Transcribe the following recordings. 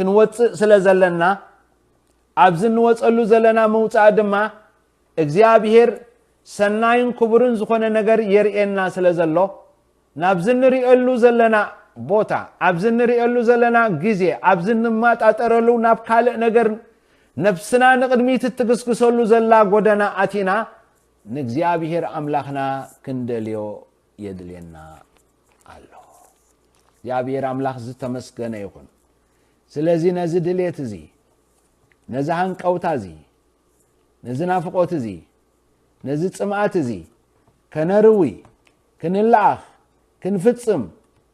ክንወፅእ ስለ ዘለና፣ ኣብዚ እንወፀሉ ዘለና ምውፃእ ድማ እግዚኣብሔር ሰናይን ክቡርን ዝኾነ ነገር የርእየና ስለ ዘሎ፣ ናብዚ እንሪእሉ ዘለና ቦታ፣ ኣብዚ እንሪእሉ ዘለና ግዜ፣ ኣብዚ እንመጣጠረሉ ናብ ካልእ ነገር ነፍስና ንቕድሚት እትግስግሰሉ ዘላ ጎደና ኣቲና ንእግዚኣብሔር ኣምላኽና ክንደልዮ የድልየና ኣሎ። እግዚኣብሔር ኣምላኽ ዝተመስገነ ይኹን። ስለዚ ነዚ ድሌት እዚ፣ ነዚ ሃንቀውታ እዚ፣ ነዚ ናፍቖት እዚ፣ ነዚ ጽምኣት እዚ ከነርዊ፣ ክንለኣኽ፣ ክንፍጽም፣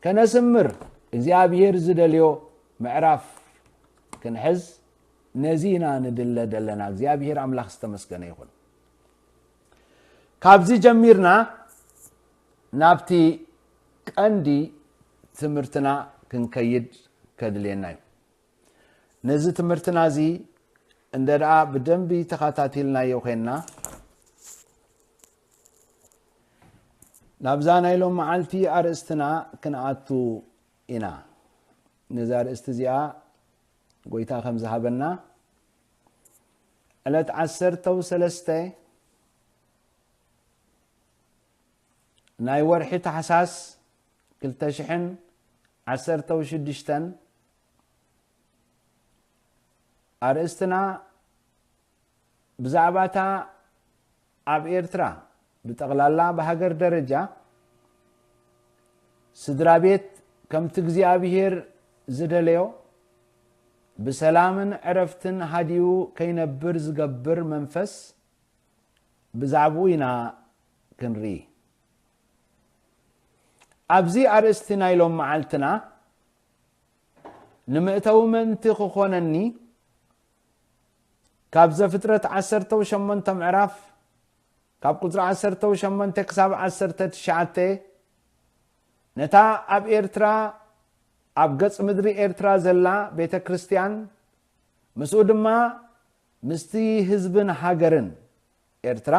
ከነስምር እግዚኣብሔር ዝደልዮ ምዕራፍ ክንሕዝ ነዚ ኢና ንድለ ዘለና። እግዚኣብሔር ኣምላኽ ዝተመስገነ ይኹን። ካብዚ ጀሚርና ናብቲ ቀንዲ ትምህርትና ክንከይድ ከድልየና እዩ። ነዚ ትምህርትና እዚ እንደ ደኣ ብደንቢ ተኸታቲልናዮ ኮይንና ናብዛ ናይ ሎም መዓልቲ ኣርእስትና ክንኣቱ ኢና። ነዛ ኣርእስቲ እዚኣ ጎይታ ከም ዝሃበና ዕለት ዓሰርተው ሰለስተ ናይ ወርሒ ታሕሳስ ክልተ ሽሕን ዓሰርተው ሽዱሽተን ኣርእስትና ብዛዕባታ ኣብ ኤርትራ ብጠቕላላ ብሃገር ደረጃ ስድራ ቤት ከምቲ እግዚኣብሔር ዝደለዮ ብሰላምን ዕረፍትን ሃዲኡ ከይነብር ዝገብር መንፈስ ብዛዕባኡ ኢና ክንርኢ። ኣብዚ ኣርእስቲ ናይ ሎም መዓልትና ንመእተዊ ምእንቲ ክኾነኒ ካብ ዘፍጥረት ዓሰርተው ሸሞንተ ምዕራፍ ካብ ቁጽሪ ዓሰርተው ሸሞንተ ክሳብ ዓሰርተ ትሽዓተ ነታ ኣብ ኤርትራ ኣብ ገጽ ምድሪ ኤርትራ ዘላ ቤተ ክርስቲያን ምስኡ ድማ ምስቲ ህዝብን ሃገርን ኤርትራ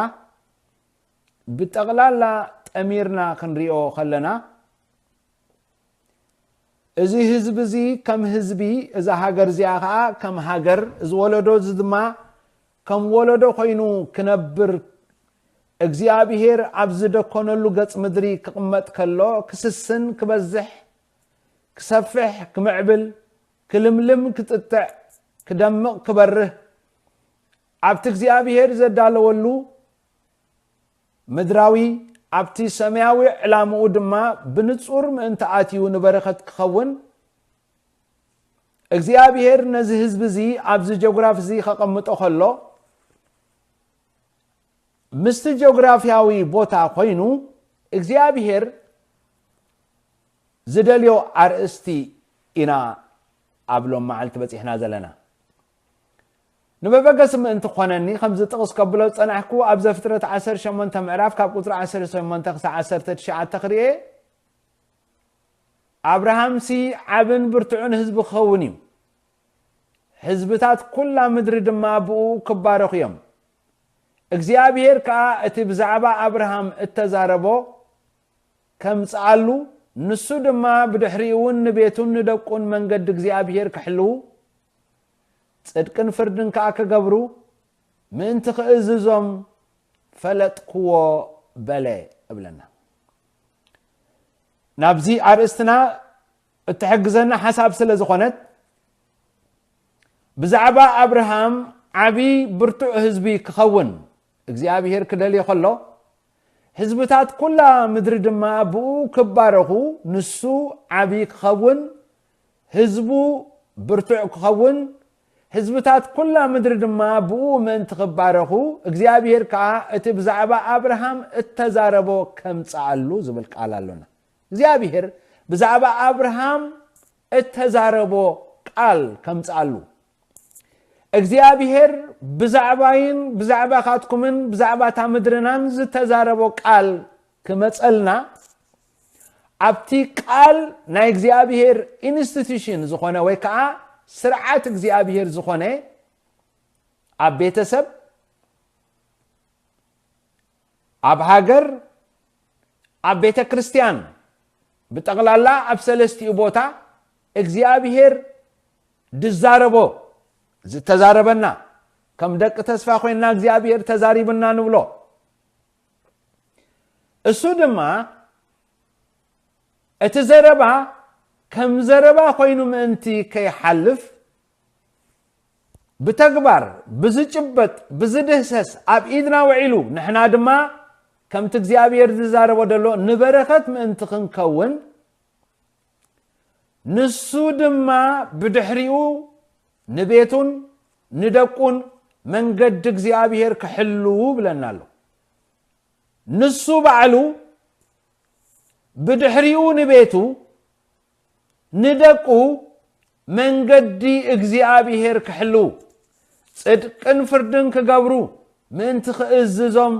ብጠቕላላ ጠሚርና ክንሪኦ ከለና እዚ ህዝቢ እዚ ከም ህዝቢ እዛ ሃገር እዚኣ ከዓ ከም ሃገር እዚ ወለዶ እዚ ድማ ከም ወለዶ ኮይኑ ክነብር እግዚኣብሔር ኣብ ዝደኮነሉ ገጽ ምድሪ ክቕመጥ ከሎ ክስስን ክበዝሕ ክሰፍሕ ክምዕብል ክልምልም ክጥጥዕ ክደምቕ ክበርህ ኣብቲ እግዚኣብሔር ዘዳለወሉ ምድራዊ ኣብቲ ሰማያዊ ዕላምኡ ድማ ብንጹር ምእንቲ ኣትዩ ንበረኸት ክኸውን እግዚኣብሔር ነዚ ህዝቢ እዚ ኣብዚ ጀግራፍ እዚ ከቐምጦ ከሎ ምስቲ ጀግራፍያዊ ቦታ ኮይኑ እግዚኣብሔር ዝደልዮ ኣርእስቲ ኢና ኣብ ሎም መዓልቲ በጺሕና ዘለና። ንመበገሲ ምእንቲ ክኾነኒ ከምዚ ጥቕስ ከብሎ ዝጸናሕኩ ኣብ ዘፍጥረት ዓሰርተ ሸሞንተ ምዕራፍ ካብ ቁጽሪ ዓሰርተ ሸሞንተ ክሳብ ዓሰርተ ትሽዓተ ክርኤ ኣብርሃምሲ ዓብን ብርቱዕን ህዝቢ ክኸውን እዩ። ህዝብታት ኩላ ምድሪ ድማ ብኡ ክባረኹ እዮም። እግዚኣብሔር ከኣ እቲ ብዛዕባ ኣብርሃም እተዛረቦ ከምጽኣሉ ንሱ ድማ ብድሕሪኡ እውን ንቤቱን ንደቁን መንገዲ እግዚኣብሔር ክሕልዉ ጽድቅን ፍርድን ከኣ ክገብሩ ምእንቲ ክእዝዞም ፈለጥክዎ በለ እብለና። ናብዚ ኣርእስትና እትሕግዘና ሓሳብ ስለ ዝኾነት ብዛዕባ ኣብርሃም ዓቢ ብርቱዕ ህዝቢ ክኸውን እግዚኣብሔር ክደልዮ ከሎ ህዝብታት ኩላ ምድሪ ድማ ብኡ ክባረኹ ንሱ ዓቢ ክኸውን ህዝቡ ብርቱዕ ክኸውን ህዝብታት ኩላ ምድሪ ድማ ብኡ ምእንቲ ክባረኹ እግዚኣብሔር ከዓ እቲ ብዛዕባ ኣብርሃም እተዛረቦ ከምፅኣሉ ዝብል ቃል ኣሎና እግዚኣብሔር ብዛዕባ ኣብርሃም እተዛረቦ ቃል ከምፅኣሉ እግዚኣብሔር ብዛዕባይን ብዛዕባኻትኩምን ብዛዕባ እታ ምድርናን ዝተዛረቦ ቃል ክመፀልና ኣብቲ ቃል ናይ እግዚኣብሔር ኢንስቲቱሽን ዝኾነ ወይ ከዓ ስርዓት እግዚኣብሔር ዝኾነ ኣብ ቤተሰብ ኣብ ሃገር ኣብ ቤተ ክርስቲያን ብጠቕላላ ኣብ ሰለስቲኡ ቦታ እግዚኣብሔር ድዛረቦ ዝተዛረበና፣ ከም ደቂ ተስፋ ኮይንና እግዚኣብሔር ተዛሪብና ንብሎ። እሱ ድማ እቲ ዘረባ ከም ዘረባ ኮይኑ ምእንቲ ከይሓልፍ፣ ብተግባር ብዝጭበጥ ብዝድህሰስ ኣብ ኢድና ውዒሉ፣ ንሕና ድማ ከምቲ እግዚኣብሔር ዝዛረቦ ዘሎ ንበረኸት ምእንቲ ክንከውን፣ ንሱ ድማ ብድሕሪኡ ንቤቱን ንደቁን መንገዲ እግዚኣብሔር ክሕልዉ ብለና ኣሎ። ንሱ ባዕሉ ብድሕሪኡ ንቤቱ ንደቁ መንገዲ እግዚኣብሔር ክሕልዉ፣ ጽድቅን ፍርድን ክገብሩ ምእንቲ ክእዝዞም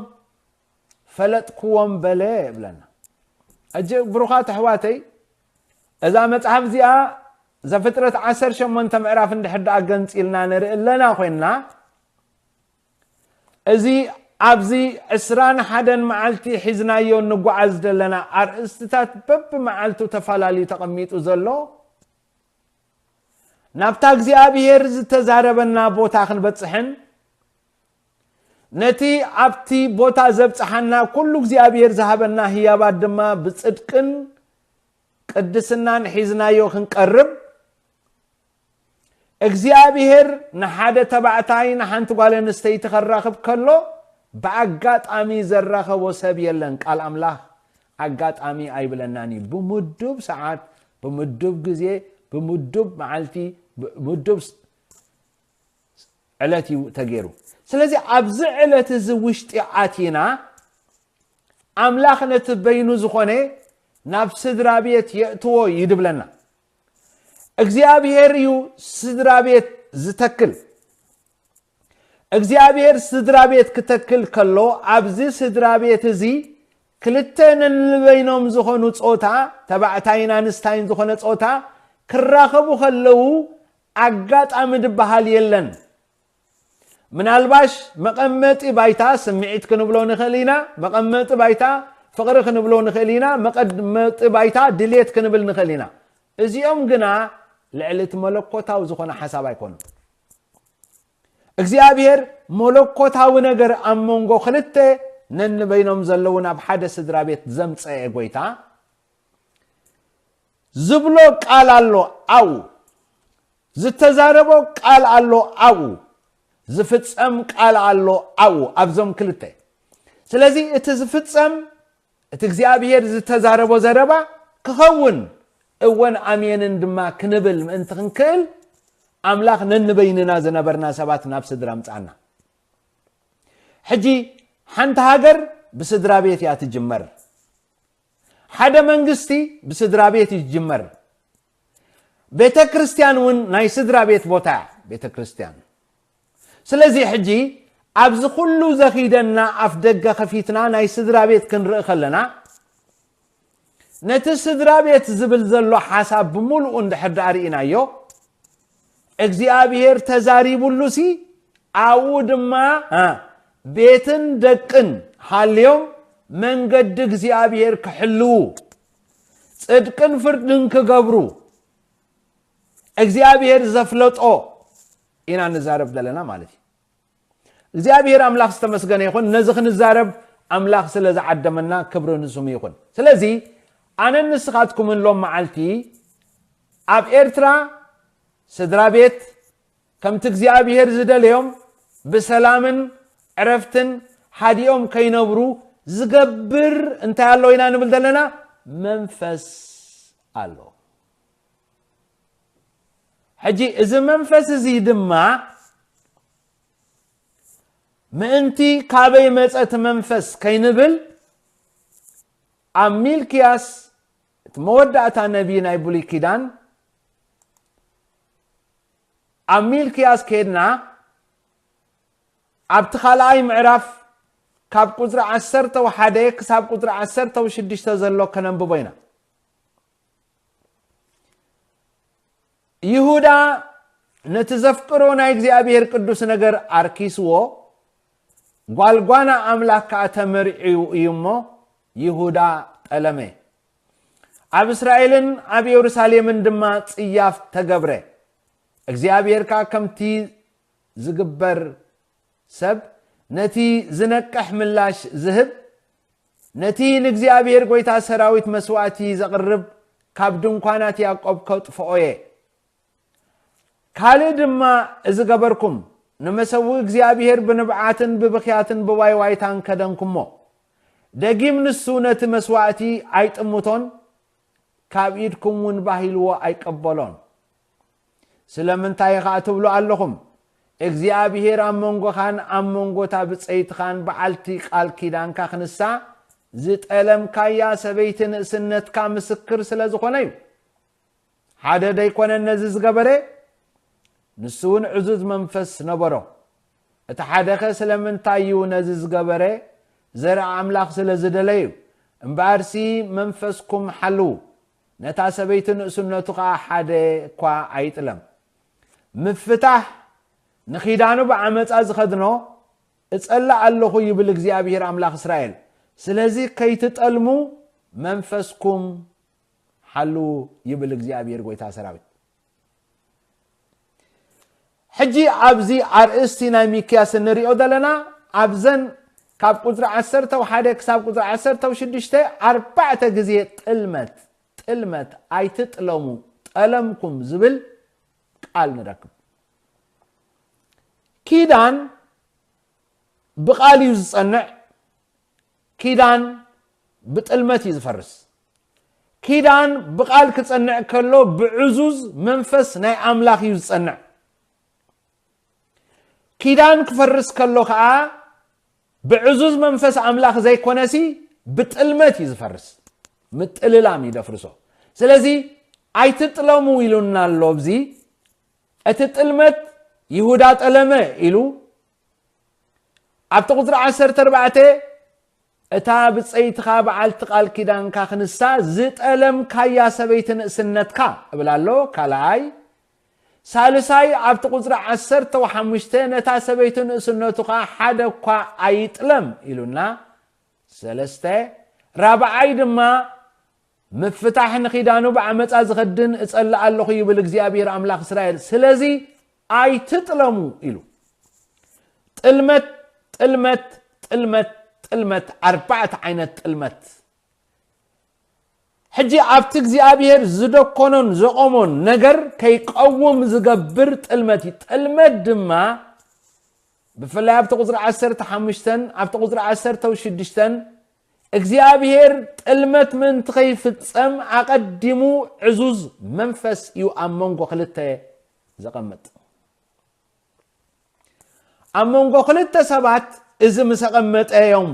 ፈለጥክዎም በለ ይብለና። እጂ ብሩኻት ኣሕዋተይ፣ እዛ መጽሓፍ እዚኣ ዘፍጥረት ዓሰርተ ሸሞንተ ምዕራፍ እንድሕር ደኣ ገንጺልና ንርኢ ኣለና ኮይንና፣ እዚ ኣብዚ ዕስራን ሓደን መዓልቲ ሒዝናዮ እንጓዓዝ ዘለና ኣርእስትታት በብመዓልቱ ተፈላለዩ ተቐሚጡ ዘሎ፣ ናብታ እግዚኣብሔር ዝተዛረበና ቦታ ክንበጽሕን፣ ነቲ ኣብቲ ቦታ ዘብጽሓና ኩሉ እግዚኣብሔር ዝሃበና ህያባት ድማ ብጽድቅን ቅድስናን ሒዝናዮ ክንቀርብ፣ እግዚኣብሔር ንሓደ ተባዕታይ ንሓንቲ ጓል ኣንስተይቲ ከራኽብ ከሎ ብኣጋጣሚ ዘራኸቦ ሰብ የለን። ቃል ኣምላኽ ኣጋጣሚ ኣይብለናን እዩ። ብምዱብ ሰዓት፣ ብምዱብ ግዜ፣ ብምዱብ መዓልቲ፣ ብምዱብ ስ-፣ ዕለት እዩ ተገይሩ። ስለዚ ኣብዚ ዕለት እዚ ውሽጢ ኣቲና ኣምላኽ ነቲ በይኑ ዝኾነ ናብ ስድራ ቤት የእትዎ እዩ ድብለና። እግዚኣብሔር እዩ ስድራ ቤት ዝተክል። እግዚኣብሔር ስድራ ቤት ክተክል ከሎ ኣብዚ ስድራ ቤት እዚ ክልተ ነንበይኖም ዝኾኑ ጾታ፣ ተባዕታይን ኣንስታይን ዝኾነ ጾታ ክራኸቡ ከለዉ ኣጋጣሚ ድበሃል የለን። ምናልባሽ መቐመጢ ባይታ ስምዒት ክንብሎ ንኽእል ኢና፣ መቐመጢ ባይታ ፍቕሪ ክንብሎ ንኽእል ኢና፣ መቐመጢ ባይታ ድልየት ክንብል ንኽእል ኢና። እዚኦም ግና ልዕሊ እቲ መለኮታዊ ዝኾነ ሓሳብ ኣይኮኑን። እግዚኣብሔር መለኮታዊ ነገር ኣብ መንጎ ክልተ ነንበይኖም ዘለዉ ናብ ሓደ ስድራ ቤት ዘምጸአ ጎይታ፣ ዝብሎ ቃል ኣሎ ኣብኡ፣ ዝተዛረቦ ቃል ኣሎ ኣብኡ፣ ዝፍጸም ቃል ኣሎ ኣብኡ፣ ኣብዞም ክልተ። ስለዚ እቲ ዝፍጸም፣ እቲ እግዚኣብሔር ዝተዛረቦ ዘረባ ክኸውን፣ እወን ኣሜንን ድማ ክንብል ምእንቲ ክንክእል፣ ኣምላኽ ነንበይንና ዝነበርና ሰባት ናብ ስድራ ኣምጽኣና። ሕጂ ሓንቲ ሃገር ብስድራ ቤት እያ ትጅመር። ሓደ መንግስቲ ብስድራ ቤት ይጅመር። ቤተ ክርስቲያን እውን ናይ ስድራ ቤት ቦታ እያ፣ ቤተ ክርስቲያን። ስለዚ ሕጂ ኣብዚ ኩሉ ዘኺደና ኣፍ ደገ ከፊትና ናይ ስድራ ቤት ክንርኢ ከለና፣ ነቲ ስድራ ቤት ዝብል ዘሎ ሓሳብ ብምሉኡ እንድሕር ደኣ ርኢናዮ፣ እግዚኣብሔር ተዛሪቡሉሲ፣ ኣብኡ ድማ፣ እ፣ ቤትን ደቅን ሃልዮም መንገዲ እግዚኣብሔር ክሕልዉ፣ ጽድቅን ፍርድን ክገብሩ፣ እግዚኣብሔር ዘፍለጦ ኢና ንዛረብ ዘለና ማለት እዩ። እግዚኣብሔር ኣምላኽ ዝተመስገነ ይኹን። ነዚ ክንዛረብ ኣምላኽ ስለ ዝዓደመና ክብሪ ንስሙ ይኹን። ስለዚ ኣነን ንስኻትኩምን ሎም መዓልቲ ኣብ ኤርትራ ስድራ ቤት ከምቲ እግዚኣብሔር ዝደለዮም ብሰላምን ዕረፍትን ሃዲኦም ከይነብሩ ዝገብር እንታይ ኣሎ ኢና ንብል ዘለና? መንፈስ ኣሎ። ሕጂ እዚ መንፈስ እዚ ድማ ምእንቲ ካበይ መጸ እቲ መንፈስ ከይንብል፣ ኣብ ሚልክያስ እቲ መወዳእታ ነቢ ናይ ብሉይ ኪዳን፣ ኣብ ሚልክያስ ከድና ኣብቲ ካልኣይ ምዕራፍ ካብ ቁጽሪ ዓሰርተ ሓደ ክሳብ ቁጽሪ ዓሰርተ ሽዱሽተ ዘሎ ከነንብቦ ኢና። ይሁዳ ነቲ ዘፍቅሮ ናይ እግዚኣብሔር ቅዱስ ነገር ኣርኪስዎ፣ ጓልጓና ኣምላኽ ከኣ ተመርዕዩ እዩ እሞ፣ ይሁዳ ጠለመ። ኣብ እስራኤልን ኣብ የሩሳሌምን ድማ ጽያፍ ተገብረ። እግዚኣብሔር ከኣ ከምቲ ዝግበር ሰብ፣ ነቲ ዝነቅሕ ምላሽ ዝህብ፣ ነቲ ንእግዚኣብሔር ጐይታ ሰራዊት መስዋእቲ ዘቕርብ ካብ ድንኳናት ያዕቆብ ከጥፍኦ እየ። ካልእ ድማ እዚ ገበርኩም፣ ንመሰውኢ እግዚኣብሔር ብንብዓትን ብብኽያትን ብዋይዋይታን ከደንኩሞ። ደጊም ንሱ ነቲ መስዋእቲ ኣይጥምቶን፣ ካብ ኢድኩም እውን ባህ ኢልዎ ኣይቀበሎን። ስለምንታይ ኸኣ ትብሉ ኣለኹም? እግዚኣብሔር ኣብ መንጎኻን ኣብ መንጎታ ብጸይትኻን በዓልቲ ቃል ኪዳንካ ክንሳ ዝጠለምካያ ሰበይቲ ንእስነትካ ምስክር ስለ ዝኾነ እዩ። ሓደ ደይኮነን ነዚ ዝገበረ? ንሱ እውን ዕዙዝ መንፈስ ነበሮ። እቲ ሓደኸ ስለምንታይ እዩ ነዚ ዝገበረ? ዘርኢ ኣምላኽ ስለ ዝደለዩ። እምበኣርሲ መንፈስኩም ሓልዉ፣ ነታ ሰበይቲ ንእስነቱ ኸኣ ሓደ እኳ ኣይጥለም። ምፍታሕ ንኺዳኑ ብዓመፃ ዝኸድኖ እጸልእ ኣለኹ ይብል እግዚኣብሔር ኣምላኽ እስራኤል። ስለዚ ከይትጠልሙ መንፈስኩም ሓልዉ ይብል እግዚኣብሔር ጐይታ ሰራዊት። ሕጂ ኣብዚ ኣርእስቲ ናይ ሚክያስ እንሪኦ ዘለና ኣብዘን ካብ ቁፅሪ ዓሰርተ ሓደ ክሳብ ቁፅሪ ዓሰርተ ሽዱሽተ ኣርባዕተ ግዜ ጥልመት ጥልመት ኣይትጥለሙ ጠለምኩም ዝብል ቃል ንረክብ። ኪዳን ብቓል እዩ ዝጸንዕ። ኪዳን ብጥልመት እዩ ዝፈርስ። ኪዳን ብቓል ክጸንዕ ከሎ ብዕዙዝ መንፈስ ናይ ኣምላኽ እዩ ዝጸንዕ። ኪዳን ክፈርስ ከሎ ኸኣ ብዕዙዝ መንፈስ ኣምላኽ ዘይኮነሲ ብጥልመት እዩ ዝፈርስ። ምጥልላም እዩ ደፍርሶ። ስለዚ ኣይትጥለሙ ኢሉና ኣሎ። ኣብዚ እቲ ጥልመት ይሁዳ ጠለመ ኢሉ ኣብቲ ቁፅሪ ዓሰርተ ኣርባዕተ እታ ብፀይትኻ በዓልቲ ቃል ኪዳንካ ክንሳ ዝጠለምካያ ሰበይቲ ንእስነትካ እብል ኣሎ። ካልኣይ ሳልሳይ ኣብቲ ቁፅሪ ዓሰርተ ሓሙሽተ ነታ ሰበይቲ ንእስነቱ ኸዓ ሓደ እኳ ኣይጥለም ኢሉና። ሰለስተ ራብዓይ ድማ ምፍታሕ ንኺዳኑ ብዓመፃ ዝኸድን እጸልእ ኣለኹ ይብል እግዚኣብሔር ኣምላኽ እስራኤል። ስለዚ ኣይትጥለሙ ኢሉ። ጥልመት ጥልመት ጥልመት ጥልመት ኣርባዕተ ዓይነት ጥልመት። ሕጂ ኣብቲ እግዚኣብሔር ዝደኮኖን ዘቆሞን ነገር ከይቀውም ዝገብር ጥልመት እዩ። ጥልመት ድማ ብፍላይ ኣብቲ ቁፅሪ ዓሰርተ ሓሙሽተን ኣብቲ ቁፅሪ ዓሰርተ ሽዱሽተን እግዚኣብሔር ጥልመት ምእንቲ ከይፍጸም ኣቐዲሙ ዕዙዝ መንፈስ እዩ ኣብ መንጎ ክልተ ዘቐምጥ። ኣብ መንጎ ክልተ ሰባት እዚ ምስ ኣቐመጠ እዮም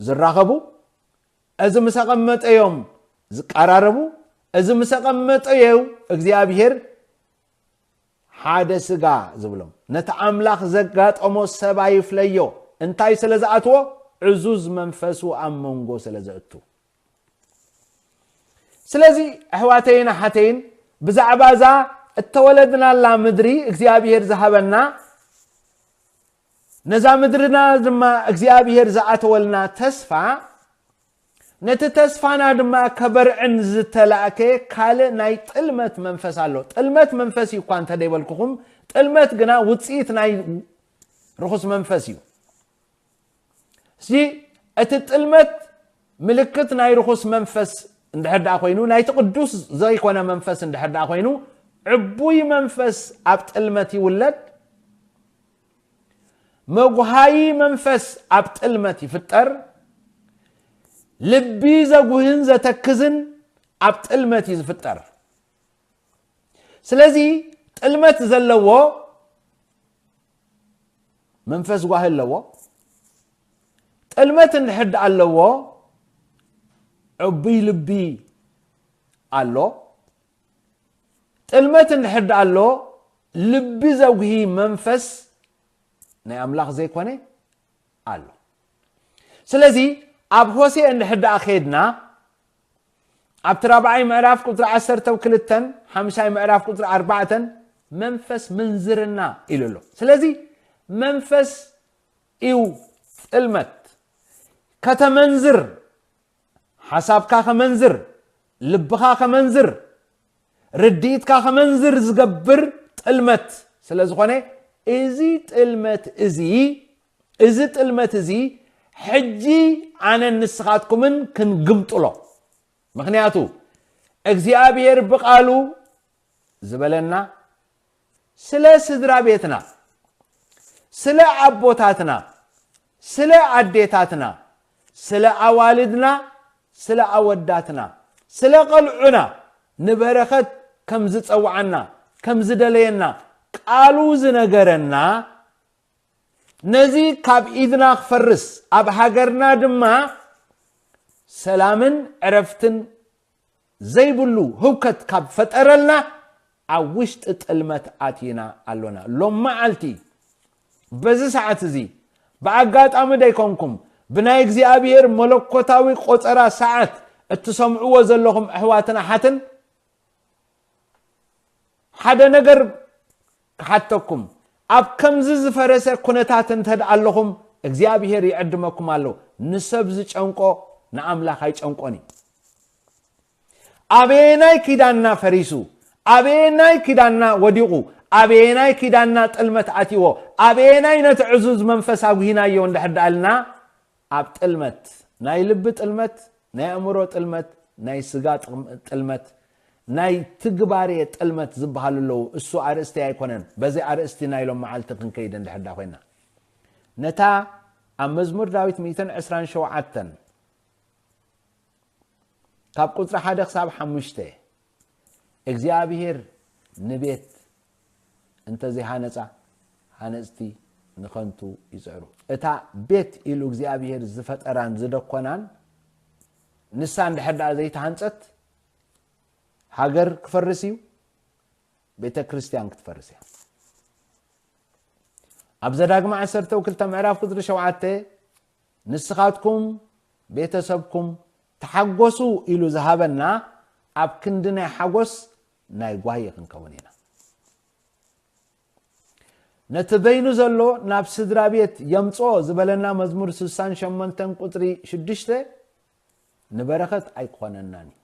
ዝራኸቡ። እዚ ምስ ኣቐመጠ እዮም ዝቀራረቡ። እዚ ምስ ኣቐመጠ እዩ እግዚኣብሔር ሓደ ስጋ ዝብሎም። ነቲ ኣምላኽ ዘጋጠሞ ሰብ ኣይፍለዮ። እንታይ ስለ ዝኣትዎ? ዕዙዝ መንፈሱ ኣብ መንጎ ስለ ዘእቱ። ስለዚ ኣሕዋተይን ኣሓተይን ብዛዕባ እዛ እተወለድናላ ምድሪ እግዚኣብሔር ዝሃበና ነዛ ምድርና ድማ እግዚኣብሔር ዝኣተወልና ተስፋ ነቲ ተስፋና ድማ ከበርዕን ዝተላእከ ካልእ ናይ ጥልመት መንፈስ ኣሎ። ጥልመት መንፈስ እዩ እኳ እንተደይበልኩኹም፣ ጥልመት ግና ውፅኢት ናይ ርኹስ መንፈስ እዩ። እዚ እቲ ጥልመት ምልክት ናይ ርኹስ መንፈስ እንድሕር ደኣ ኮይኑ፣ ናይቲ ቅዱስ ዘይኮነ መንፈስ እንድሕር ደኣ ኮይኑ፣ ዕቡይ መንፈስ ኣብ ጥልመት ይውለድ። መጉሃዪ መንፈስ ኣብ ጥልመት ይፍጠር። ልቢ ዘጉህን ዘተክዝን ኣብ ጥልመት እዩ ዝፍጠር። ስለዚ ጥልመት ዘለዎ መንፈስ ጓሂ ኣለዎ። ጥልመት እንድሕር ደኣ ኣለዎ ዕቡይ ልቢ ኣሎ። ጥልመት እንድሕር ደኣ ኣሎ ልቢ ዘጉሂ መንፈስ ናይ ኣምላኽ ዘይኮነ ኣሎ። ስለዚ ኣብ ሆሴዕ እንድሕር ደኣ ከድና ኣብቲ ራብዓይ ምዕራፍ ቁፅሪ ዓሰርተ ክልተን ሓምሻይ ምዕራፍ ቁፅሪ ኣርባዕተን መንፈስ ምንዝርና ኢሉ ኣሎ። ስለዚ መንፈስ እዩ ጥልመት። ከተመንዝር፣ ሓሳብካ ከመንዝር፣ ልብኻ ከመንዝር፣ ርድኢትካ ከመንዝር ዝገብር ጥልመት ስለ ዝኾነ፣ እዚ ጥልመት እዚ፣ እዚ ጥልመት እዚ ሕጂ ኣነን ንስኻትኩምን ክንግምጥሎ። ምኽንያቱ እግዚኣብሔር ብቓሉ ዝበለና ስለ ስድራ ቤትና፣ ስለ ኣቦታትና፣ ስለ ኣዴታትና፣ ስለ ኣዋልድና፣ ስለ ኣወዳትና፣ ስለ ቐልዑና ንበረኸት ከም ዝጸውዓና፣ ከም ዝደለየና፣ ቃሉ ዝነገረና፣ ነዚ ካብ ኢድና ክፈርስ፣ ኣብ ሃገርና ድማ ሰላምን ዕረፍትን ዘይብሉ ህውከት ካብ ፈጠረልና፣ ኣብ ውሽጢ ጥልመት ኣቲና ኣሎና። ሎም መዓልቲ በዚ ሰዓት እዚ ብኣጋጣሚ ደይኮንኩም፣ ብናይ እግዚኣብሔር መለኮታዊ ቆጸራ ሰዓት እትሰምዕዎ ዘለኹም ኣሕዋትን ኣሓትን፣ ሓደ ነገር ክሓተኩም። ኣብ ከምዚ ዝፈረሰ ኩነታት እንተ ደኣ ኣለኹም፣ እግዚኣብሔር ይዕድመኩም ኣሎ። ንሰብ ዝጨንቆ ንኣምላኽ ኣይጨንቆን እዩ። ኣበየናይ ኪዳንና ፈሪሱ? ኣበየናይ ኪዳንና ወዲቑ? ኣበየናይ ኪዳንና ጥልመት ኣትይዎ? ኣበየናይ ነቲ ዕዙዝ መንፈስ ኣጉሂናዮ እንድሕር ደኣልና፣ ኣብ ጥልመት፣ ናይ ልቢ ጥልመት፣ ናይ ኣእምሮ ጥልመት፣ ናይ ስጋ ጥልመት፣ ናይ ትግባሬ ጥልመት ዝበሃሉ ኣለዉ። እሱ ኣርእስቲ ኣይኮነን። በዚ ኣርእስቲ ናይ ሎም መዓልቲ ክንከይድ እንድሕር ዳ ኮይና፣ ነታ ኣብ መዝሙር ዳዊት ሚእትን ዕስራን ሸውዓተን ካብ ቁጽሪ ሓደ ክሳብ ሓሙሽተ፣ እግዚኣብሔር ንቤት እንተዘይሃነጻ፣ ሃነጽቲ ንኸንቱ ይጽዕሩ። እታ ቤት ኢሉ እግዚኣብሔር ዝፈጠራን ዝደኮናን ንሳ እንድሕር ደኣ ዘይተሃንጸት፣ ሃገር ክፈርስ እዩ፣ ቤተ ክርስቲያን ክትፈርስ እያ። ኣብ ዘዳግም ዓሰርተ ክልተ ምዕራፍ ቁጽሪ ሸውዓተ፣ ንስኻትኩም ቤተሰብኩም ተሓጎሱ ኢሉ ዝሃበና፣ ኣብ ክንዲ ናይ ሓጎስ ናይ ጓሂ ክንከውን ኢና። ነቲ በይኑ ዘሎ ናብ ስድራ ቤት የምጽኦ ዝበለና መዝሙር ስሳን ሸሞንተን ቁጽሪ ሽዱሽተ ንበረኸት ኣይክኾነናን እዩ።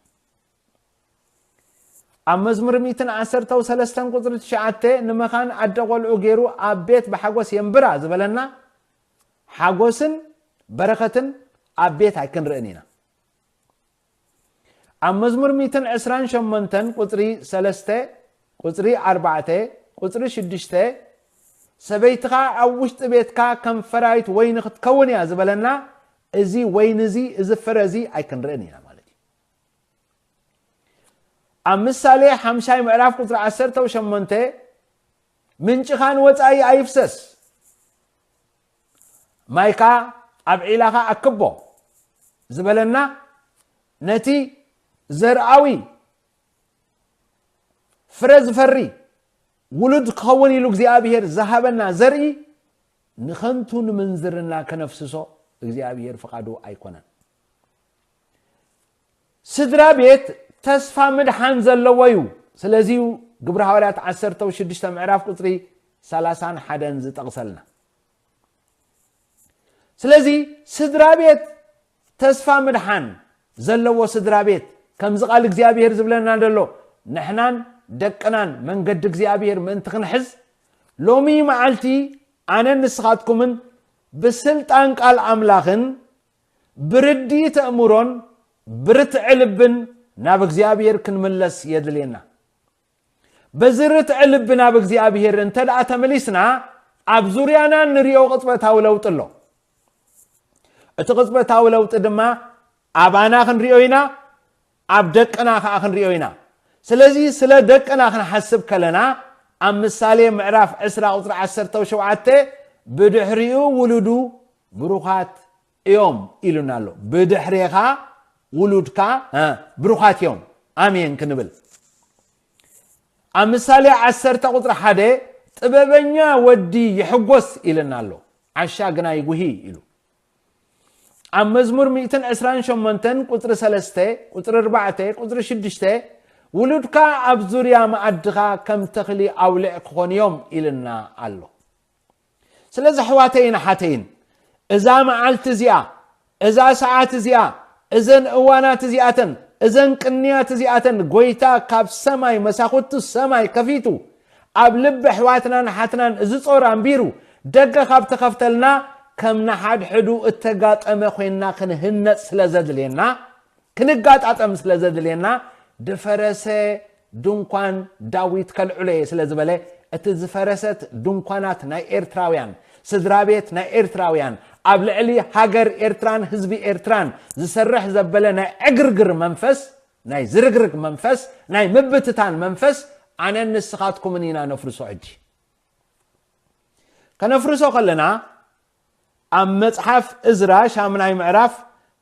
ኣብ መዝሙር ሚእትን ዓሰርተው ሰለስተን ቁጽሪ ትሽዓተ፣ ንመኻን ኣደ ቆልዑ ገይሩ ኣብ ቤት ብሓጎስ የንብራ ዝበለና፣ ሓጎስን በረኸትን ኣብ ቤት ኣይክንርእን ኢና። ኣብ መዝሙር ሚእትን ዕስራን ሸሞንተን ቁጽሪ ሰለስተ፣ ቁጽሪ ኣርባዕተ፣ ቁጽሪ ሽዱሽተ፣ ሰበይትኻ ኣብ ውሽጢ ቤትካ ከም ፈራይት ወይኒ ክትከውን እያ ዝበለና፣ እዚ ወይኒ እዚ፣ እዚ ፍረ እዚ ኣይክንርእን ኢና ማለት እዩ። ኣብ ምሳሌ ሓምሻይ ምዕራፍ ቁጽሪ ዓሰርተ ሸሞንተ፣ ምንጭኻ ንወጻኢ ኣይፍሰስ፣ ማይካ ኣብ ዒላኻ ኣክቦ ዝበለና፣ ነቲ ዘርኣዊ ፍረ ዝፈሪ ውሉድ ክኸውን ኢሉ እግዚኣብሔር ዝሃበና ዘርኢ ንኸንቱ ንምንዝርና ከነፍስሶ እግዚኣብሔር ፍቓዱ ኣይኮነን። ስድራ ቤት ተስፋ ምድሓን ዘለዎ እዩ። ስለዚ እዩ ግብሪ ሃዋርያት ዓሰርተ ሽዱሽተ ምዕራፍ ቁጽሪ ሰላሳን ሓደን ዝጠቕሰልና። ስለዚ ስድራ ቤት ተስፋ ምድሓን ዘለዎ ስድራ ቤት፣ ከምዚ ቃል እግዚኣብሔር ዝብለና ዘሎ፣ ንሕናን ደቅናን መንገዲ እግዚኣብሔር ምእንቲ ክንሕዝ፣ ሎሚ መዓልቲ ኣነን ንስኻትኩምን ብስልጣን ቃል ኣምላኽን ብርድኢት ኣእምሮን ብርትዒ ልብን ናብ እግዚኣብሔር ክንምለስ የድልየና። በዚ ርትዒ ልቢ ናብ እግዚኣብሔር እንተ ደኣ ተመሊስና፣ ኣብ ዙርያና እንሪኦ ቅጽበታዊ ለውጢ ኣሎ። እቲ ቅጽበታዊ ለውጢ ድማ ኣባና ክንሪኦ ኢና፣ ኣብ ደቅና ከኣ ክንሪኦ ኢና። ስለዚ ስለ ደቅና ክንሓስብ ከለና፣ ኣብ ምሳሌ ምዕራፍ ዕስራ ቁጽሪ ዓሰርተ ሸውዓተ፣ ብድሕሪኡ ውሉዱ ብሩኻት እዮም ኢሉና ኣሎ። ብድሕሬኻ ውሉድካ፣ እ፣ ብሩኻት እዮም። ኣሜን ክንብል። ኣብ ምሳሌ ዓሰርተ ቁጽሪ ሓደ፣ ጥበበኛ ወዲ ይሕጎስ ኢልና ኣሎ፣ ዓሻ ግና ይጉሂ ኢሉ። ኣብ መዝሙር ሚእትን ዕስራን ሸሞንተን ቁጽሪ ሰለስተ፣ ቁጽሪ ኣርባዕተ፣ ቁጽሪ ሽዱሽተ፣ ውሉድካ ኣብ ዙርያ መኣድኻ ከም ተኽሊ ኣውልዕ ክኾኑ እዮም ኢልና ኣሎ። ስለዚ ኣሕዋተይን ኣሓተይን፣ እዛ መዓልቲ እዚኣ፣ እዛ ሰዓት እዚኣ፣ እዘን እዋናት እዚኣተን እዘን ቅንያት እዚኣተን ጎይታ ካብ ሰማይ መሳኹቱ ሰማይ ከፊቱ ኣብ ልቢ ኣሕዋትናን ሓትናን እዚ ጾር ኣንቢሩ ደገ ካብ ተኸፍተልና ከም ንሓድሕዱ እተጋጠመ ኮይንና ክንህነጽ ስለ ዘድልየና ክንጋጣጠም ስለ ዘድልየና ድፈረሰ ድንኳን ዳዊት ከልዕሎ እየ ስለ ዝበለ እቲ ዝፈረሰት ድንኳናት ናይ ኤርትራውያን ስድራ ቤት ናይ ኤርትራውያን ኣብ ልዕሊ ሃገር ኤርትራን ህዝቢ ኤርትራን ዝሰርሕ ዘበለ ናይ ዕግርግር መንፈስ ናይ ዝርግርግ መንፈስ ናይ ምብትታን መንፈስ ኣነን ንስኻትኩምን ኢና ነፍርሶ ሕጂ ከነፍርሶ ከለና ኣብ መጽሓፍ እዝራ ሻምናይ ምዕራፍ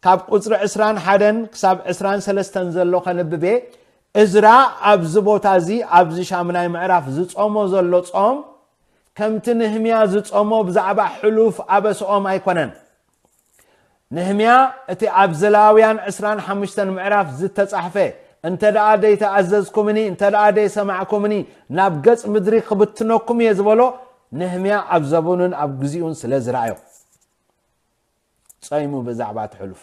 ካብ ቁጽሪ ዕስራን ሓደን ክሳብ ዕስራን ሰለስተን ዘሎ ከንብቤ እዝራ ኣብዚ ቦታ እዚ ኣብዚ ሻምናይ ምዕራፍ ዝጾሞ ዘሎ ጾም ከምቲ ንህምያ ዝጾሞ ብዛዕባ ሕሉፍ ኣበስኦም ኣይኮነን ንህምያ እቲ ኣብ ዘላውያን ዕስራን ሓሙሽተን ምዕራፍ ዝተጻሕፈ እንተ ደኣ ደይተኣዘዝኩምኒ እንተ ደኣ ደይሰማዕኩምኒ ናብ ገጽ ምድሪ ክብትነኩም እየ ዝበሎ ንህምያ ኣብ ዘበኑን ኣብ ግዜኡን ስለ ዝረኣዮ ጸይሙ ብዛዕባ እቲ ሕሉፍ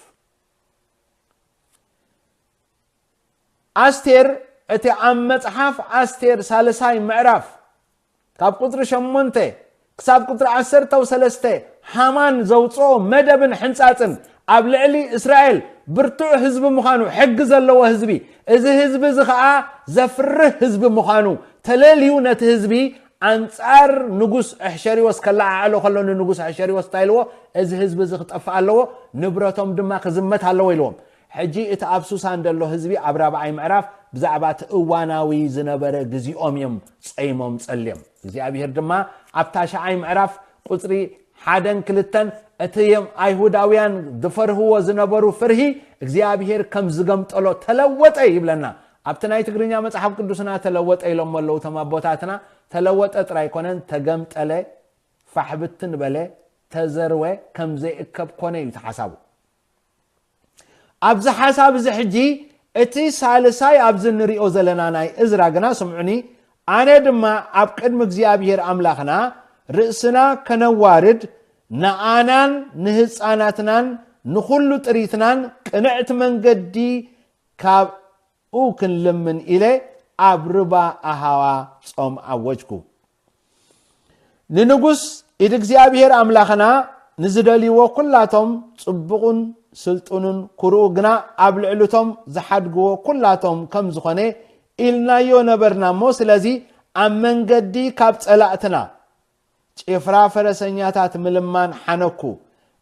ኣስቴር እቲ ኣብ መጽሓፍ ኣስቴር ሳልሳይ ምዕራፍ ካብ ቁጽሪ ሸሞንተ ክሳብ ቁጽሪ ዓሰርተ ሰለስተ ሃማን ዘውጽኦ መደብን ሕንጻጽን ኣብ ልዕሊ እስራኤል ብርቱዕ ህዝቢ ምዃኑ ሕጊ ዘለዎ ህዝቢ እዚ ህዝቢ እዚ ኸኣ ዘፍርህ ህዝቢ ምዃኑ ተለልዩ ነቲ ህዝቢ ኣንጻር ንጉስ ኣሕሸሪዎስ ከለዓዕሎ ከሎ ንንጉስ ኣሕሸሪዎስ እንታይ ኢልዎ እዚ ህዝቢ እዚ ክጠፍእ ኣለዎ ንብረቶም ድማ ክዝመት ኣለዎ ኢልዎም ሕጂ እቲ ኣብ ሱሳን ዘሎ ህዝቢ ኣብ ራብዓይ ምዕራፍ ብዛዕባ እቲ እዋናዊ ዝነበረ ግዜኦም እዮም ጸይሞም ጸልዮም እግዚኣብሔር ድማ ኣብ ታሽዓይ ምዕራፍ ቁጽሪ ሓደን ክልተን እቲ እዮም ኣይሁዳውያን ዝፈርህዎ ዝነበሩ ፍርሂ እግዚኣብሔር ከም ዝገምጠሎ ተለወጠ ይብለና ኣብቲ ናይ ትግርኛ መጽሓፍ ቅዱስና ተለወጠ ኢሎም ኣለዉ እቶም ኣቦታትና ተለወጠ ጥራይ ኣይኮነን ተገምጠለ ፋሕብትን በለ ተዘርወ ከም ዘይእከብ ኮነ እዩ ተሓሳቡ ኣብዚ ሓሳብ እዚ ሕጂ እቲ ሳልሳይ ኣብዚ ንሪኦ ዘለና ናይ እዝራ ግና ስምዑኒ ኣነ ድማ ኣብ ቅድሚ እግዚኣብሔር ኣምላኽና ርእስና ከነዋርድ ንኣናን ንህፃናትናን ንኹሉ ጥሪትናን ቅንዕቲ መንገዲ ካብ ኡ ክንልምን ኢለ ኣብ ርባ ኣሃዋ ጾም ኣወጅኩ። ንንጉስ ኢድ እግዚኣብሔር ኣምላኽና ንዝደልይዎ ኩላቶም ጽቡቕን ስልጡንን ኩርኡ ግና ኣብ ልዕልቶም ዝሓድግዎ ኩላቶም ከም ዝኾነ ኢልናዮ ነበርና እሞ ስለዚ ኣብ መንገዲ ካብ ጸላእትና ጭፍራ ፈረሰኛታት ምልማን ሓነኩ።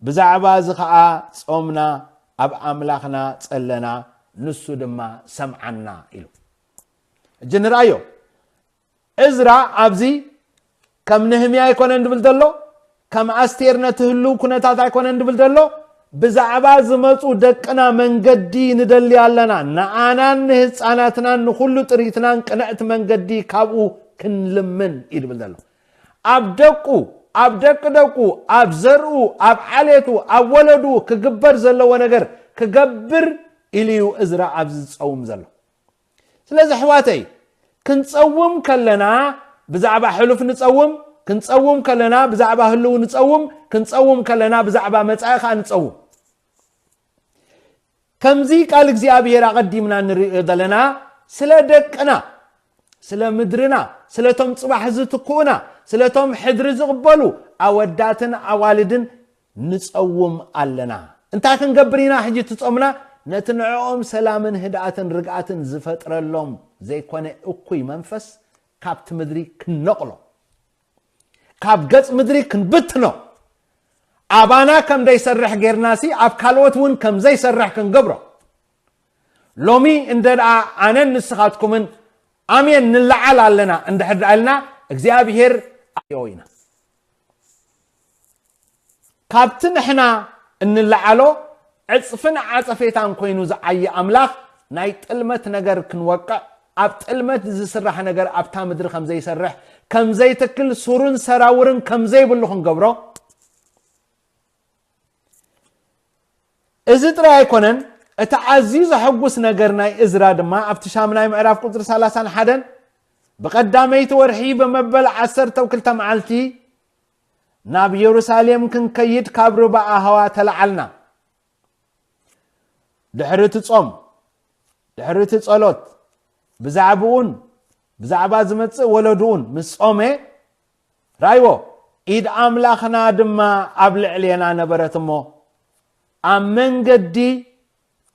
ብዛዕባ እዚ ኸኣ ጾምና፣ ኣብ ኣምላኽና ጸለና፣ ንሱ ድማ ሰምዓና ኢሉ። ሕጂ ንርኣዮ። እዝራ ኣብዚ ከም ነህምያ ኣይኮነን ድብል ዘሎ፣ ከም ኣስቴር ነቲ ህልው ኩነታት ኣይኮነን ድብል ዘሎ፣ ብዛዕባ ዝመጹ ደቅና መንገዲ ንደሊ ኣለና፣ ንኣናን ንህጻናትናን ንኹሉ ጥሪትናን ቅንዕቲ መንገዲ ካብኡ ክንልምን እዩ ድብል ዘሎ። ኣብ ደቁ ኣብ ደቂ ደቁ ኣብ ዘርኡ ኣብ ዓሌቱ ኣብ ወለዱ ክግበር ዘለዎ ነገር ክገብር ኢሉ እዩ እዝራ ኣብዚ ዝፀውም ዘሎ። ስለዚ ኣሕዋተይ ክንፀውም ከለና ብዛዕባ ሕሉፍ ንፀውም፣ ክንፀውም ከለና ብዛዕባ ህልው ንፀውም፣ ክንፀውም ከለና ብዛዕባ መፃኢ ከዓ ንፀውም። ከምዚ ቃል እግዚኣብሔር ኣቐዲምና ንርእዮ ዘለና ስለ ደቅና፣ ስለ ምድርና፣ ስለቶም ጽባሕ ዝትክኡና፣ ስለቶም ሕድሪ ዝቕበሉ ኣወዳትን ኣዋልድን ንጸውም ኣለና። እንታይ ክንገብር ኢና ሕጂ እቲ ጾምና? ነቲ ንዕኦም ሰላምን ህድኣትን ርግኣትን ዝፈጥረሎም ዘይኮነ እኩይ መንፈስ ካብቲ ምድሪ ክንነቕሎ። ካብ ገጽ ምድሪ ክንብትኖ ኣባና ከም ደይሰርሕ ጌርናሲ ኣብ ካልኦት እውን ከም ዘይሰርሕ ክንገብሮ ሎሚ እንደ ደኣ ኣነን ንስኻትኩምን ኣሜን ንለዓል ኣለና እንድሕር ደኣ ኢልና እግዚኣብሔር ኣዮ ኢና ካብቲ ንሕና እንለዓሎ ዕፅፍን ዓፀፌታን ኮይኑ ዝዓየ ኣምላኽ ናይ ጥልመት ነገር ክንወቅዕ ኣብ ጥልመት ዝስራሕ ነገር ኣብታ ምድሪ ከም ዘይሰርሕ ከም ዘይትክል ሱርን ሰራውርን ከም ዘይብሉ ክንገብሮ እዚ ጥራይ ኣይኮነን እቲ ኣዝዩ ዘሐጉስ ነገር ናይ እዝራ ድማ ኣብቲ ሻምናይ ምዕራፍ ቁፅሪ ሰላሳን ሓደን ብቐዳመይቲ ወርሒ ብመበል ዓሰርተ ክልተ መዓልቲ ናብ የሩሳሌም ክንከይድ ካብ ርባ ኣሃዋ ተለዓልና ድሕሪ እቲ ጾም ድሕሪ እቲ ጸሎት ብዛዕባኡን ብዛዕባ ዝመጽእ ወለድኡን ምስ ጾመ፣ ራይዎ፣ ኢድ ኣምላኽና ድማ ኣብ ልዕሌና ነበረት እሞ፣ ኣብ መንገዲ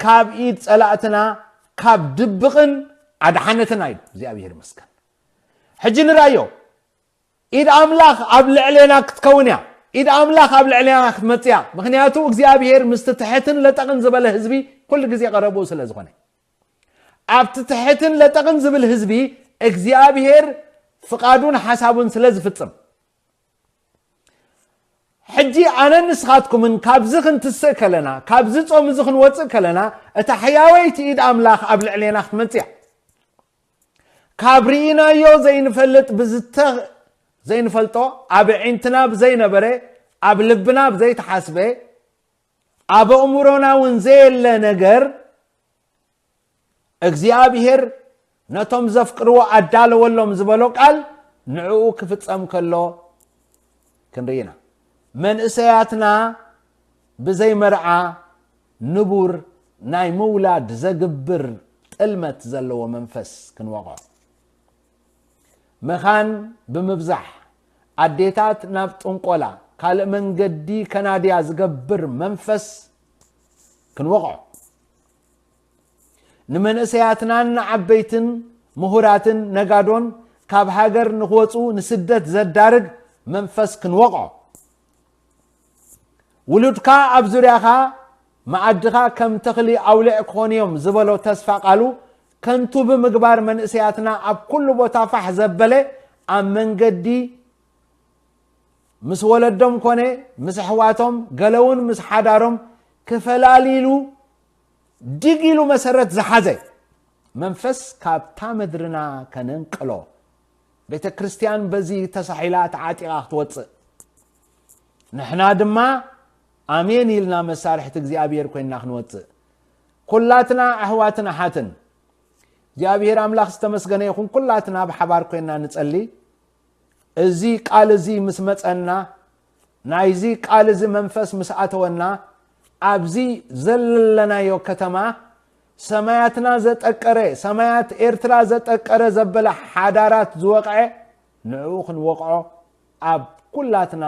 ካብ ኢድ ጸላእትና ካብ ድብቕን ኣድሓነትና ኢሉ። እግዚኣብሔር ይመስገን። ሕጂ ንራዮ፣ ኢድ ኣምላኽ ኣብ ልዕሌና ክትከውን እያ። ኢድ ኣምላኽ ኣብ ልዕሌና ክትመጽእ እያ። ምኽንያቱ እግዚኣብሔር ምስቲ ትሕትን ለጠቕን ዝበለ ህዝቢ ኩሉ ግዜ ቀረብኡ ስለ ዝኾነ። ኣብቲ ትሕትን ለጠቕን ዝብል ህዝቢ እግዚኣብሔር ፍቓዱን ሓሳቡን ስለ ዝፍጽም። ሕጂ ኣነን ንስኻትኩምን ካብዚ ክንትስእ ከለና፣ ካብዚ ጾም እዚ ክንወጽእ ከለና፣ እታ ሕያወይቲ ኢድ ኣምላኽ ኣብ ልዕሌና ክትመጽእ እያ። ካብ ርኢናዮ ዘይንፈልጥ ብዝተ-፣ ዘይንፈልጦ፣ ኣብ ኣዒንትና ብዘይነበረ፣ ኣብ ልብና ብዘይተሓስበ፣ ኣብ ኣእምሮና እውን ዘየለ ነገር እግዚኣብሔር ነቶም ዘፍቅርዎ ኣዳለወሎም ዝበሎ ቃል ንዕኡ ክፍጸም ከሎ ክንርኢ ኢና። መንእሰያትና ብዘይ መርዓ ንቡር ናይ ምውላድ ዘግብር ጥልመት ዘለዎ መንፈስ ክንወቕዖ። መኻን ብምብዛሕ፣ ኣዴታት ናብ ጥንቆላ፣ ካልእ መንገዲ ከናድያ ዝገብር መንፈስ ክንወቕዖ። ንመንእሰያትናን ንዓበይትን ምሁራትን ነጋዶን ካብ ሃገር ንኽወጹ ንስደት ዘዳርግ መንፈስ ክንወቕዖ። ውሉድካ ኣብ ዙርያኻ መኣድኻ ከም ተኽሊ ኣውሊዕ ክኾኑ እዮም ዝበሎ ተስፋ ቃሉ ከንቱ ብምግባር መንእሰያትና ኣብ ኩሉ ቦታ ፋሕ ዘበለ ኣብ መንገዲ ምስ ወለዶም ኮነ ምስ ኣሕዋቶም ገለውን ምስ ሓዳሮም ክፈላሊሉ ድግ ኢሉ መሰረት ዝሓዘ መንፈስ ካብታ ምድርና ከነንቅሎ። ቤተ ክርስቲያን በዚ ተሳሒላ ተዓጢቓ ክትወጽእ፣ ንሕና ድማ ኣሜን ኢልና መሳርሕቲ እግዚኣብሔር ኮይንና ክንወጽእ። ኩላትና ኣሕዋትን ኣሓትን እግዚኣብሔር ኣምላኽ ዝተመስገነ ይኹን። ኩላትና ብሓባር ኮይንና ንጸሊ። እዚ ቃል እዚ ምስ መጸና፣ ናይዚ ቃል እዚ መንፈስ ምስ ኣተወና፣ ኣብዚ ዘለናዮ ከተማ ሰማያትና ዘጠቀረ፣ ሰማያት ኤርትራ ዘጠቀረ ዘበለ ሓዳራት ዝወቕዐ ንዕኡ ክንወቕዖ ኣብ ኩላትና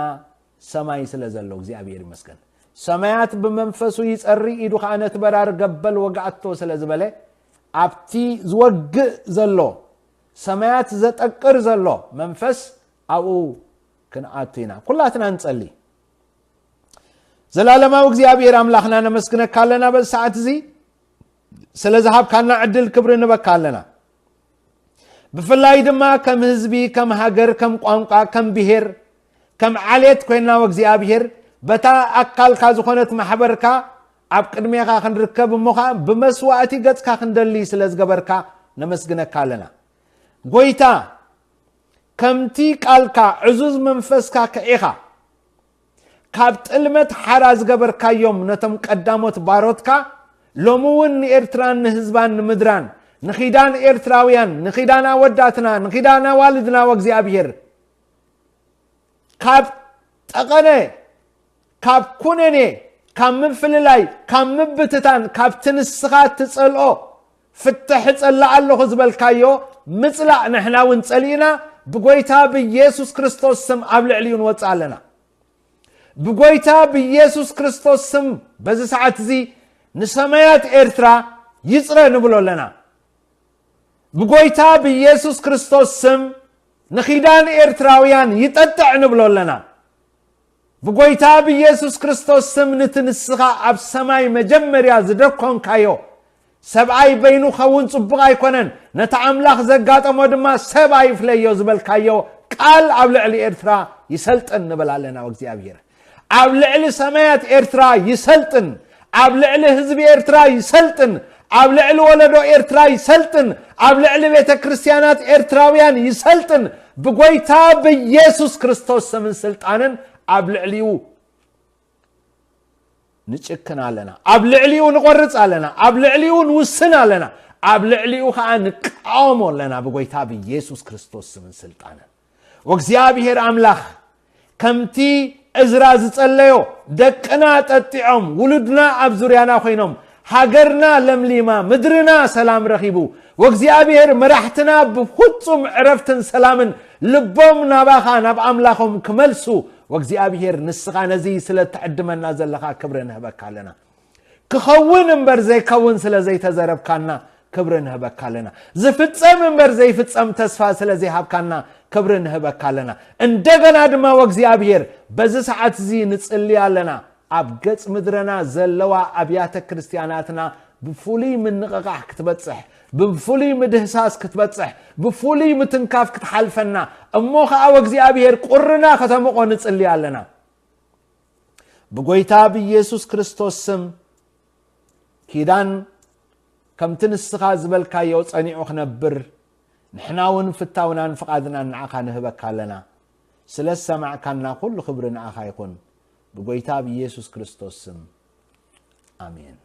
ሰማይ ስለ ዘሎ እግዚኣብሔር ይመስገን። ሰማያት ብመንፈሱ ይጸሪ፣ ኢዱ ኸኣ ነቲ በራሪ ገበል ወግኣቶ ስለ ዝበለ፣ ኣብቲ ዝወግእ ዘሎ፣ ሰማያት ዘጠቅር ዘሎ መንፈስ ኣብኡ ክንኣቱ ኢና። ኩላትና ንጸሊ። ዘላለማዊ እግዚኣብሔር ኣምላኽና ነመስግነካ ኣለና በዚ ሰዓት እዚ ስለ ዝሃብካና ዕድል ክብሪ ንበካ ኣለና። ብፍላይ ድማ ከም ህዝቢ፣ ከም ሃገር፣ ከም ቋንቋ፣ ከም ብሄር፣ ከም ዓሌት ኮይንና ወእግዚኣብሔር በታ ኣካልካ ዝኾነት ማሕበርካ ኣብ ቅድሜኻ ክንርከብ እሞ ኸዓ ብመስዋእቲ ገጽካ ክንደሊ ስለ ዝገበርካ ነመስግነካ ኣለና። ጎይታ፣ ከምቲ ቃልካ ዕዙዝ መንፈስካ ክዒኻ ካብ ጥልመት ሓራ ዝገበርካዮም ነቶም ቀዳሞት ባሮትካ፣ ሎሚ እውን ንኤርትራን ንህዝባን ንምድራን፣ ንኺዳን ኤርትራውያን፣ ንኺዳን ኣወዳትና፣ ንኺዳን ኣዋልድና ወእግዚኣብሔር፣ ካብ ጠቐነ፣ ካብ ኩነኔ፣ ካብ ምፍልላይ፣ ካብ ምብትታን፣ ካብቲ ንስኻ ትጸልኦ ፍትሕ እጸልእ ኣለኹ ዝበልካዮ ምጽላእ ንሕና እውን ጸሊእና፣ ብጎይታ ብኢየሱስ ክርስቶስ ስም ኣብ ልዕሊኡ ንወጽእ ኣለና። ብጎይታ ብኢየሱስ ክርስቶስ ስም በዚ ሰዓት እዚ ንሰማያት ኤርትራ ይጽረ ንብሎ ኣለና። ብጎይታ ብኢየሱስ ክርስቶስ ስም ንኺዳን ኤርትራውያን ይጠጥዕ ንብሎ ኣለና። ብጎይታ ብኢየሱስ ክርስቶስ ስም ንቲ ንስኻ ኣብ ሰማይ መጀመርያ ዝደኮንካዮ፣ ሰብኣይ በይኑ ኸውን ጽቡቕ ኣይኮነን፣ ነቲ ኣምላኽ ዘጋጠሞ ድማ ሰብ ኣይፍለዮ ዝበልካዮ ቃል ኣብ ልዕሊ ኤርትራ ይሰልጥን ንብል ኣለና። እግዚኣብሔር ኣብ ልዕሊ ሰማያት ኤርትራ ይሰልጥን፣ ኣብ ልዕሊ ህዝቢ ኤርትራ ይሰልጥን፣ ኣብ ልዕሊ ወለዶ ኤርትራ ይሰልጥን፣ ኣብ ልዕሊ ቤተ ክርስቲያናት ኤርትራውያን ይሰልጥን። ብጎይታ ብኢየሱስ ክርስቶስ ስምን ስልጣንን ኣብ ልዕሊኡ ንጭክን ኣለና፣ ኣብ ልዕሊኡ ንቆርጽ ኣለና፣ ኣብ ልዕሊኡ ንውስን ኣለና፣ ኣብ ልዕሊኡ ኸዓ ንቃወሞ ኣለና ብጎይታ ብኢየሱስ ክርስቶስ ስምን ስልጣንን። ወእግዚኣብሔር ኣምላኽ ከምቲ እዝራ ዝጸለዮ፣ ደቅና ጠጢዖም ውሉድና ኣብ ዙርያና ኮይኖም ሃገርና ለምሊማ፣ ምድርና ሰላም ረኺቡ፣ ወእግዚኣብሔር መራሕትና ብፍጹም ዕረፍትን ሰላምን ልቦም ናባኻ ናብ ኣምላኾም ክመልሱ፣ ወእግዚኣብሔር ንስኻ ነዚ ስለ ትዕድመና ዘለኻ ክብሪ ንህበካ ኣለና። ክኸውን እምበር ዘይከውን ስለ ዘይተዘረብካና ክብሪ ንህበካ ኣለና። ዝፍጸም እምበር ዘይፍጸም ተስፋ ስለ ዘይሃብካና ክብሪ ንህበካ ኣለና። እንደገና ድማ ወእግዚኣብሔር በዚ ሰዓት እዚ ንጽሊ ኣለና። ኣብ ገጽ ምድረና ዘለዋ ኣብያተ ክርስቲያናትና ብፍሉይ ምንቕቓሕ ክትበጽሕ፣ ብፍሉይ ምድህሳስ ክትበጽሕ፣ ብፍሉይ ምትንካፍ ክትሓልፈና፣ እሞ ኸዓ ወእግዚኣብሔር ቁርና ከተምቆ ንጽሊ ኣለና። ብጎይታ ብኢየሱስ ክርስቶስ ስም ኪዳን ከምቲ ንስኻ ዝበልካዮ ጸኒዑ ክነብር፣ ንሕና እውን ፍታውናን ፍቓድናን ንዓኻ ንህበካ ኣለና። ስለ ዝሰማዕካና ኩሉ ክብሪ ንዓኻ ይኹን። ብጎይታ ብኢየሱስ ክርስቶስ ስም። ኣሜን።